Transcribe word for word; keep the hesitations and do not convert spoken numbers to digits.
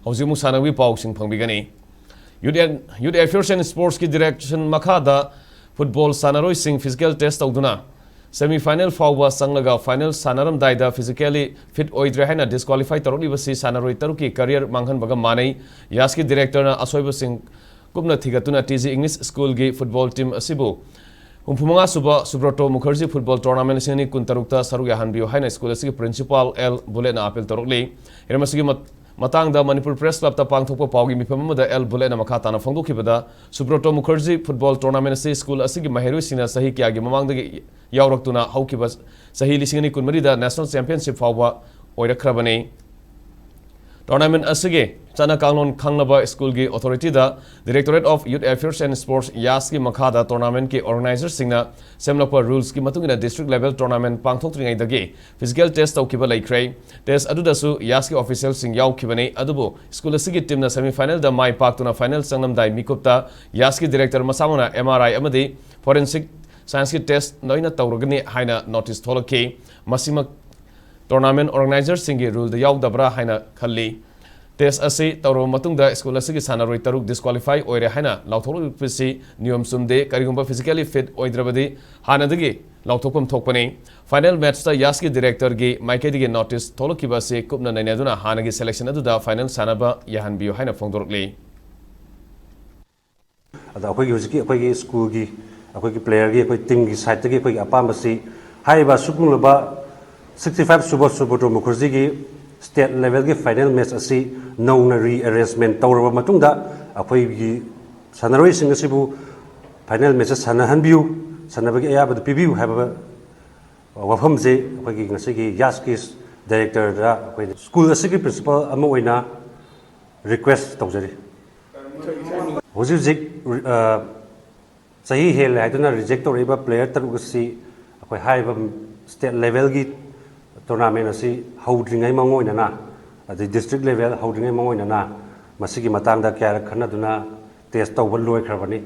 ꯍꯧꯖꯤꯛ ꯑꯃꯨꯛ ꯁꯥꯟꯅꯕꯒꯤ ꯄꯥꯎꯁꯤꯡ ꯐꯪꯕꯤꯒꯅꯤ꯫ Youth and, Youth Affairs and Sportsꯀꯤ direction ꯃꯈꯥꯗ football ꯁꯥꯟꯅꯔꯣꯏꯁꯤꯡ physical test ꯇꯧꯗꯨꯅ semi final ꯐꯥꯎꯕ ꯆꯪꯂꯒ final ꯁꯥꯟꯅꯔꯝꯗꯥꯏꯗ physically fit ꯑꯣꯏꯗ꯭ꯔꯦ ꯍꯥꯏꯅ disqualify ꯇꯧꯔꯛꯂꯤꯕꯁꯤ ꯁꯥꯟꯅꯔꯣꯏ ꯇꯔꯨꯛꯀꯤ career ꯃꯥꯡꯍꯟꯕꯒ ꯃꯥꯟꯅꯩ꯫ ꯌꯥꯁꯀꯤ directorꯅ ꯑꯁꯣꯏꯕꯁꯤꯡ ꯀꯨꯞꯅ ꯊꯤꯒꯠꯇꯨꯅ T G English Schoolꯒꯤ football team ꯑꯁꯤꯕꯨ ꯍꯨꯝꯐꯨꯃꯉꯥ ꯁꯨꯕ Subroto Mukherjee Football Tournament ꯂꯤꯁꯤꯡ ꯑꯅꯤ ꯀꯨꯟꯇꯔꯨꯛꯇ ꯁꯔꯨꯛ ꯌꯥꯍꯟꯕꯤꯌꯨ ꯍꯥꯏꯅ school ꯑꯁꯤꯒꯤ principal L ꯕꯨꯂꯦꯠꯅ appeal ꯇꯧꯔꯛꯂꯤ꯫ ꯍꯤꯔꯝ ꯑꯁꯤꯒꯤ ꯃꯠ-, ꯃꯇꯥꯡꯗ Manipur Press Clubꯇ ꯄꯥꯡꯊꯣꯛꯄ ꯄꯥꯎꯒꯤ ꯃꯤꯐꯝ ꯑꯃꯗ L ꯕꯨꯂꯦꯠꯅ ꯃꯈꯥ ꯇꯥꯅ ꯐꯣꯡꯗꯣꯛꯈꯤꯕꯗ, Subroto Mukherjee Football Tournament ꯑꯁꯤ school ꯑꯁꯤꯒꯤ ꯃꯍꯩꯔꯣꯏꯁꯤꯡꯅ ꯆꯍꯤ ꯀꯌꯥꯒꯤ ꯃꯃꯥꯡꯗꯒꯤ ꯌꯥꯎꯔꯛꯇꯨꯅ ꯍꯧꯈꯤꯕ ꯆꯍꯤ ꯂꯤꯁꯤꯡ ꯑꯅꯤ ꯀꯨꯟꯃꯔꯤꯗ national championship ꯐꯥꯎꯕ ꯑꯣꯏꯔꯛꯈ꯭ꯔꯕꯅꯤ꯫ Tournament ꯑꯁꯤꯒꯤ ꯆꯠꯅ ꯀꯥꯡꯂꯣꯟ ꯈꯪꯂꯕ schoolꯒꯤ authorityꯗ Directorate of Youth Affairs and Sports, ꯌꯥꯁꯀꯤ ꯃꯈꯥꯗ tournamentꯀꯤ organizerꯁꯤꯡꯅ ꯁꯦꯝꯂꯛꯄ rulesꯀꯤ ꯃꯇꯨꯡ ꯏꯟꯅ district level tournament ꯄꯥꯡꯊꯣꯛꯇ꯭ꯔꯤꯉꯩꯗꯒꯤ physical test ꯇꯧꯈꯤꯕ ꯂꯩꯈ꯭ꯔꯦ꯫ Test ꯑꯗꯨꯗꯁꯨ ꯌꯥꯁꯀꯤ officialꯁꯤꯡ ꯌꯥꯎꯈꯤꯕꯅꯤ, ꯑꯗꯨꯕꯨ school ꯑꯁꯤꯒꯤ teamꯅ semi finalꯗ my ꯄꯥꯛꯇꯨꯅ final ꯆꯪꯂꯝꯗꯥꯏ ꯃꯤꯀꯨꯞꯇ ꯌꯥꯁꯀꯤ director ꯃꯁꯥꯃꯛꯅ M R I ꯑꯃꯗꯤ forensic scienceꯀꯤ test ꯂꯣꯏꯅ ꯇꯧꯔꯒꯅꯤ ꯍꯥꯏꯅ notice ꯊꯣꯛꯂꯛꯈꯤ꯫ ꯃꯁꯤꯃꯛ tournament organizerꯁꯤꯡꯒꯤ ruleꯗ ꯌꯥꯎꯗꯕ꯭ꯔꯥ ꯍꯥꯏꯅ ꯈꯜꯂꯤ꯫ Test ꯑꯁꯤ ꯇꯧꯔꯕ ꯃꯇꯨꯡꯗ school ꯑꯁꯤꯒꯤ ꯁꯥꯟꯅꯔꯣꯏ ꯇꯔꯨꯛ disqualify ꯑꯣꯏꯔꯦ ꯍꯥꯏꯅ ꯂꯥꯎꯊꯣꯛꯂꯤꯕꯁꯤ ꯅꯤꯌꯣꯝ ꯆꯨꯝꯗꯦ꯫ ꯀꯔꯤꯒꯨꯝꯕ physically fit ꯑꯣꯏꯗ꯭ꯔꯕꯗꯤ ꯍꯥꯟꯅꯗꯒꯤ ꯂꯥꯎꯊꯣꯛꯐꯝ ꯊꯣꯛꯄꯅꯤ꯫ Final matchꯇ ꯌꯥꯁꯀꯤ directorꯒꯤ ꯃꯥꯏꯀꯩꯗꯒꯤ notice ꯊꯣꯛꯂꯛꯈꯤꯕ ꯑꯁꯤ ꯀꯨꯞꯅ ꯅꯩꯅꯗꯨꯅ ꯍꯥꯟꯅꯒꯤ selection ꯑꯗꯨꯗ final ꯁꯥꯟꯅꯕ ꯌꯥꯍꯟꯕꯤꯌꯨ ꯍꯥꯏꯅ ꯐꯣꯡꯗꯣꯔꯛꯂꯤ꯫ ꯑꯗ ꯑꯩꯈꯣꯏꯒꯤ ꯍꯧꯖꯤꯛꯀꯤ ꯑꯩꯈꯣꯏꯒꯤ schoolꯒꯤ, ꯑꯩꯈꯣꯏꯒꯤ playerꯒꯤ, ꯑꯩꯈꯣꯏ teamꯒꯤ sideꯇꯒꯤ ꯑꯩꯈꯣꯏꯒꯤ ꯑꯄꯥꯝꯕꯁꯤ ꯍꯥꯏꯔꯤꯕ ꯑꯁꯤꯒꯨꯝꯂꯕ sixty five ꯁꯨꯕ Subroto Mukherjeeꯒꯤ state levelꯒꯤ final match ꯑꯁꯤ ꯅꯧꯅ rearrangement ꯇꯧꯔꯕ ꯃꯇꯨꯡꯗ ꯑꯩꯈꯣꯏꯒꯤ ꯁꯥꯟꯅꯔꯣꯏꯁꯤꯡ ꯑꯁꯤꯕꯨ final matchꯇ ꯁꯥꯟꯅꯍꯟꯕꯤꯌꯨ, ꯁꯥꯟꯅꯕꯒꯤ ꯑꯌꯥꯕꯗꯨ ꯄꯤꯕꯤꯌꯨ ꯍꯥꯏꯕ ꯋꯥꯐꯝꯁꯦ ꯑꯩꯈꯣꯏꯒꯤ ꯉꯁꯤꯒꯤ ꯌꯥꯁꯀꯤ directorꯗ ꯑꯩꯈꯣꯏꯅ school ꯑꯁꯤꯒꯤ principal ꯑꯃ ꯑꯣꯏꯅ request ꯇꯧꯖꯔꯤ꯫ ꯍꯧꯖꯤꯛ ꯍꯧꯖꯤꯛ, ꯑ, ꯆꯍꯤ ꯍꯦꯜꯂꯦ ꯍꯥꯏꯗꯨꯅ reject ꯇꯧꯔꯛꯏꯕ player ꯇꯔꯨꯛ ꯑꯁꯤ ꯑꯩꯈꯣꯏ ꯍꯥꯏꯔꯤꯕ state levelꯒꯤ tournament ꯑꯁꯤ ꯍꯧꯗ꯭ꯔꯤꯉꯩ ꯃꯥꯡꯑꯣꯏꯅꯅ, ꯑꯗꯩ district level ꯍꯧꯗ꯭ꯔꯤꯉꯩ ꯃꯥꯡꯑꯣꯏꯅꯅ ꯃꯁꯤꯒꯤ ꯃꯇꯥꯡꯗ ꯀꯌꯥꯔꯛ ꯈꯟꯅꯗꯨꯅ test ꯇꯧꯕ ꯂꯣꯏꯈ꯭ꯔꯕꯅꯤ꯫